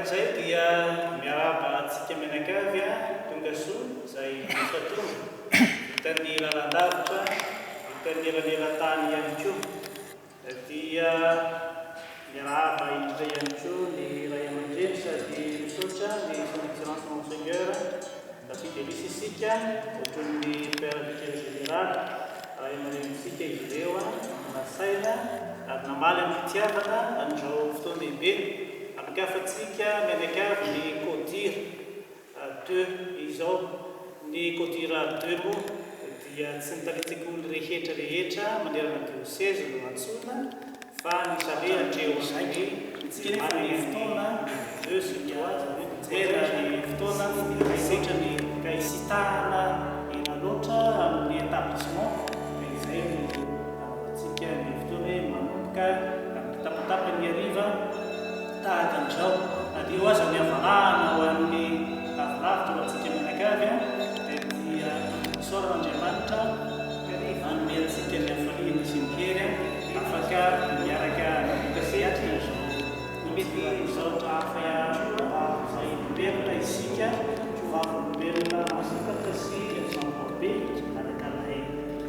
an'izay dia miarahaba antsika mianakavy tonga soa izay efa tonga, vitan'ny lalan-davitra, vitan'ny elanelan-tany ihany koa. Dia miarahaba indrindra ihany koa ny ray aman-dreny sady misaotra ny Son Excellence Monseigneur Fidelis isika otronin'ny Père Vicaire Général, ray aman-drenintsika izy ireo nasaina ary namaly am-pitiavana an'izao fotoan-dehibe anokafantsika mianakavy ny Codir Deux izao. Ny Codir deux moa dia tsy ny talen-tsekoly rehetra rehetra manerana ny diosezy no antsoina fa ny tale hatreo amin'ny tsy manana fotoana deux sy trois izany hoe mijery ny fotoana tsy dia hay loatra ny ka hisitahana ela loatra amin'ny établissement ka izay no anaovantsika ny fotoana hoe manomboka amin'ny tapatapany hariva tahaka an'izao na dia eo aza ny havalahana ho an'ny lavilavitra ho antsika mianakavy dia dia isaorana Andriamanitra nanome antsika ny hafaliana sy ny hery afaka miaraka mivoaka sehatra izao mety ho zavatra hafa ihany koa izay olombelona isika ho vavolombelona masokatra sy exemple araka ilay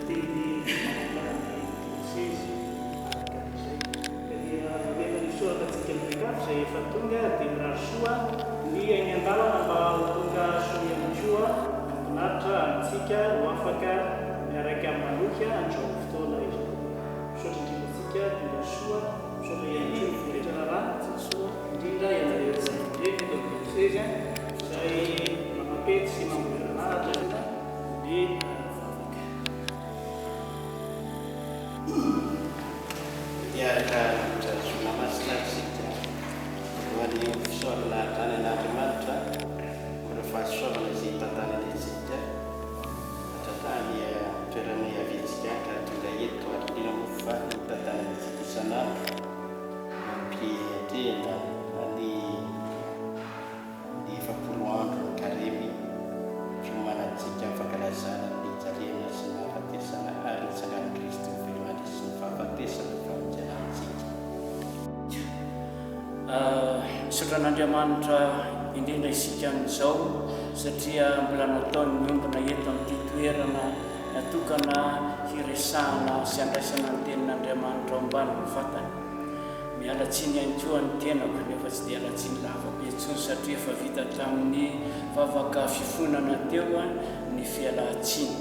teny namoakan'ny diosezy araka izay. Ka dia nomena ny soratra antsika mianakavy izay efa tonga dia mirary soa ny eny an-dalana mba ho tonga soa ihany koa mampinaritra antsika ho afaka miaraka manohy an'izao fotoana izao. Misaotra indrindra antsika tonga soa, misaotra ihany koa ny vohitra raharaha, soa indrindra ianareo ray aman-dreny eto amin'ny dioseza izay manampety sy mamboly alahatra ny vavaka. Miaraka amin'ny Zoma Masina isika maneho fisaorana hatrany an'Andriamanitra noho ireo fahasoavana izay tantanany antsika hatratrany toerana iaviantsika ka tonga eto ary indrindra moa fa ny tantanany antsika isan'andro eo am-piatrehana ny Ny 40 andro ny Karemy, fiomanantsika amin'ny fankalazana ny nijaliana sy ny nahafatesana ary nitsangan'i Kristy ho velona handresy ny fahafatesana ny famonjena antsika. Misaotra an'Andriamanitra indrindra isika amin'izao satria mbola nataony miombona eto amin'ity toerana natokana hiresahana sy handraisana ny tenin'Andriamanitra ao ambanin'ny vatany. Miala tsiny ihany koa ny tenako nefa tsy dia hiala tsiny lava be intsony satria efa vita tamin'ny vavaka fifonana teo ny fialan-tsiny.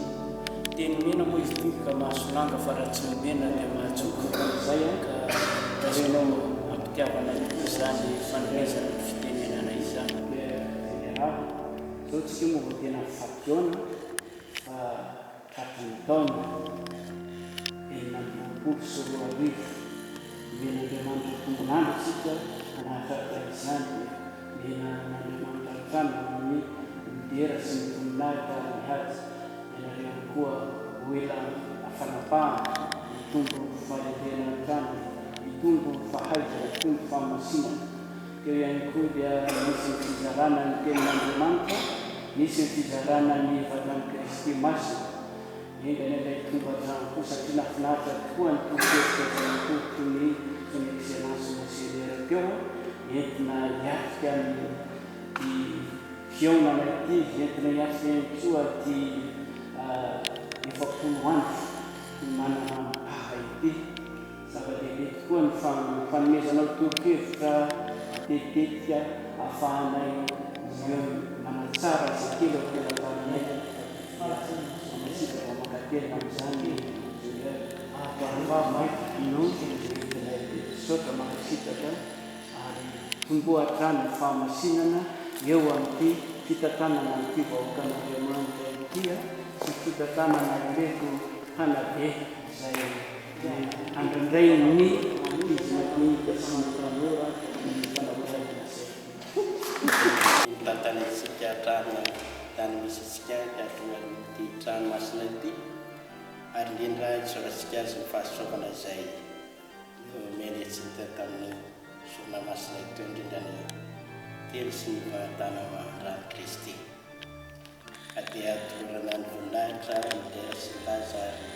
Teny mena moa izy ity ka mahasolanga fa raha tsy nomena dia mahatsoka ka raisina am-pitiavana tokoa izany fanomezana ny fitenenana izany. Général, zao tsika moa vao tena mifakiona fa Tratry ny taona 2026, nomen'Andriamanitra tombon'andro isika hanatratra izany dia mena an'Andriamanitra hatrany ny midera sy ny voninahitra ary ny haja. Ianareo ihany koa ho ela fanapahana, hitombo fahendrena hatrany, hitombo fahaizana, hitombo fahamasinana. Teo ihany koa dia nisy ny fizarana ny Tenin'Andriamanitra, nisy ny fizarana ny Vatan'i Kristy Masina. Enga anie ilay tonga hatrany koa satria nahafinaritra tokoa ny tolo-kevitra izay natolotry ny Son Excellence Monseigneur teo entina hiatrika ny ity fihaonana ity, entina hiatrika ihany koa ity 40 andro fiomanana amin'ny ity. Zava-dehibe tokoa ny fanomezanao tolo-kevitra matetitetika ahafahanay manatsara izay kely eo am-pelatananay. Mankasitraka mankatelina amin'izany Ingenieur Vahivavy no entinay eto. Misaotra mankasitraka ary tomboa hatrany ny fahamasinana eo amin'ity fitantanana an'ity vahoakan'Andriamanitra ity sy fitantanana ireto mpanabe izay Andrandrain'ny ankizy madinika sy ny tanora ny fanaovan-tsaina izay. Nitantanantsika hatrany amin'ny tany misy antsika ka tonga amin'ity trano masina ity, ary indrindra isaorantsika Azy ny fahasoavana izay nomeny antsika tamin'ny sorona masina teo indrindra ny teny sy ny fahantana maha-ran'i Kristy. Ka dia atolorana ny voninahitra, ny dera sy ny laza ary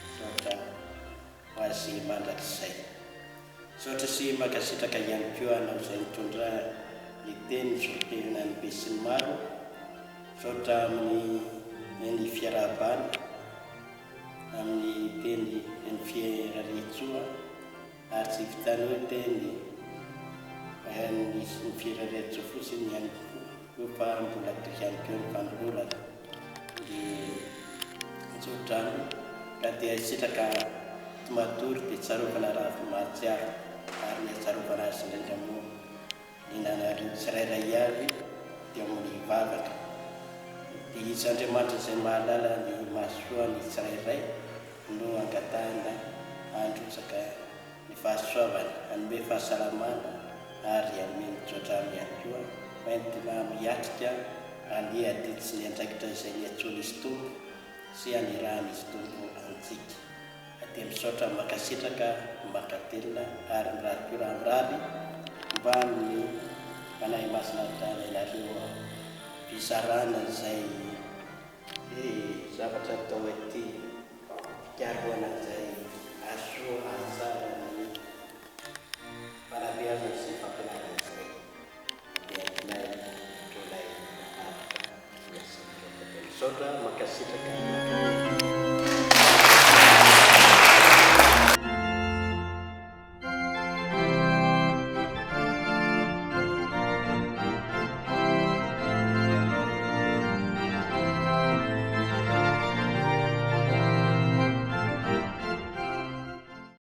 misaotra ho Azy mandrakizay. Misaotra sy mankasitraka ihany koa anao izay nitondra. ny teny solontenan'ny besinimaro. Misaotra amin'ny ny fiarahabana, amin'ny teny ny firariantsoa ary tsy vitan'ny hoe teny ny firariantsoa fotsiny ihany koa fa mbola toy ihany koa ny fanolorana ny tsodrano ka dia sitraka tsy matory dia tsarovana raha mahatsiaro ary ny hatsarovana azy indrindra moa ny nanareo tsirairay avy dia amin'ny vavaka dia Izy Andriamanitra izay mahalala ny mahasoa ny tsirairay no angatahana handrotsaka ny fahasoavany, hanome fahasalamana ary hanome ny tsodrano ihany koa ho entina miatrika ny adidy sy ny andraikitra izay niantsoan'Izy Tompo sy anirahan'Izy Tompo antsika. Dia misaotra mankasitraka mankatelina ary mirary koa raha mirary mba ny Fanahy Masina hatrany anareo fizarana izay zavatra atao ety fikarohana izay hahasoa hahatsara ny fanabeazana sy fampianarana izay dia entinay roalahy manatrika ny asanareo. Dia misaotra mankasitraka mankatelina.